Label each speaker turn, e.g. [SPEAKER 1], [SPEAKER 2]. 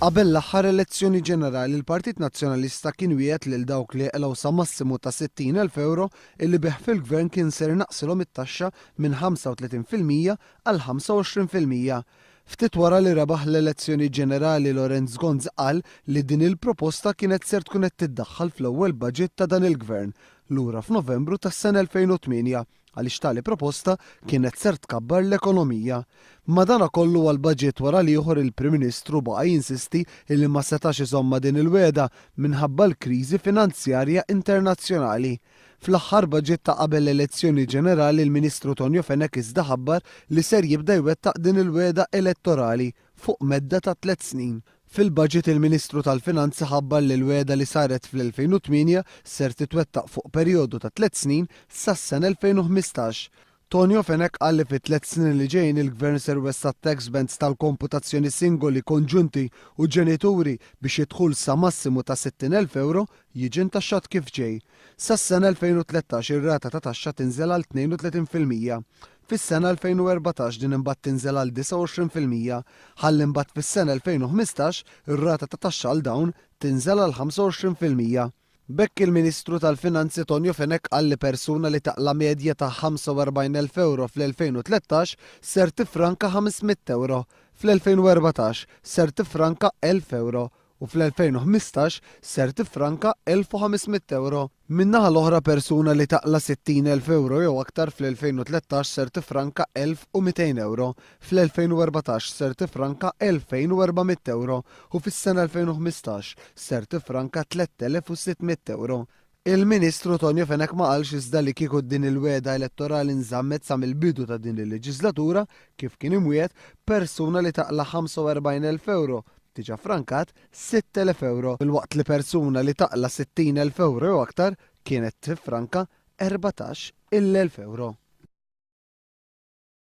[SPEAKER 1] Qabel l-aħħar elezzjoni ġenerali l-Partit Nazzjonalista kien wiegħed lil dawk li jqilgħu sa massimu ta' 60,000 ewro illi bih fil-Gvern kien ser inaqqsilhom it-taxxa minn 35% għal 25%. Ftit wara li rebaħ l-elezzjoni ġenerali Lawrence Gonzi qal li din il-proposta kienet ser tkun qed tiddaħħal fl-ewwel budget ta' dan il-Gvern lura f'Novembru tas-sena 2008 għaliex tali proposta kienet ser tkabbar l-ekonomija. Madanakollu għal budget wara l-ieħor il-Prim Ministru baqa' jinsisti illi ma setax iżomm ma' din il-wegħda minħabba l-kriżi finanzjarja internazzjonali. Fl-aħħar budget ta' qabel l-elezzjoni ġenerali l-Ministru Tonio Fenech iżda ħabbar li ser jibda jwettaq din il-wegħda elettorali fuq medda ta' tlett snin. Fil-budget il-Ministru tal-Finanzi ħabbar li l-wegħda li saret fl-2008 ser titwettaq fuq perjodu ta' tlett snin sas-sena 2015. Tonio Fenech qal li fit-tlett snin li ġejjin il-Gvern ser iwessa' t-tax bands tal-komputazzjoni singoli, konġunti u ġenituri biex id-dħul sa massimu ta' 60,000 ewro jiġi ntaxxat kif ġej. Sas-sena 2013 ir-rata ta' taxxa tinżel għal 32%. Fis-sena 2014 din imbagħad tinżel għal 29% ħalli imbagħad fis-sena 2015 ir-rata ta' taxxa għal dawn tinżel għal 25%. B'hekk il-Ministru tal-Finanzi Tonio Fenech qal li persuna li taqla' medja ta' 45,000 ewro fl-2013 ser tiffranka 500 ewro, fl-2014 ser tiffranka 1,000 ewro u fl-2015 ser tiffranka 1,500 ewro. Min-naħa l-oħra persuna li taqla' 60,000 ewro jew aktar fl-2013 ser tiffranka 1,200 ewro, fl-2014 ser tiffranka 2,400 ewro u fis-sena 2015 ser tiffranka 3,600 ewro. Il-Ministru Tonio Fenech ma qalx iżda li kieku din il-wegħda elettorali nżammet sa mill-bidu ta' din il-leġiżlatura, kif kien imwiegħed, persuna li taqla' 45,000 ewro diġà ffrankat 6,000 ewro, filwaqt li persuna li taqla' 60,000 ewro jew aktar kienet tiffranka 14,000 ewro.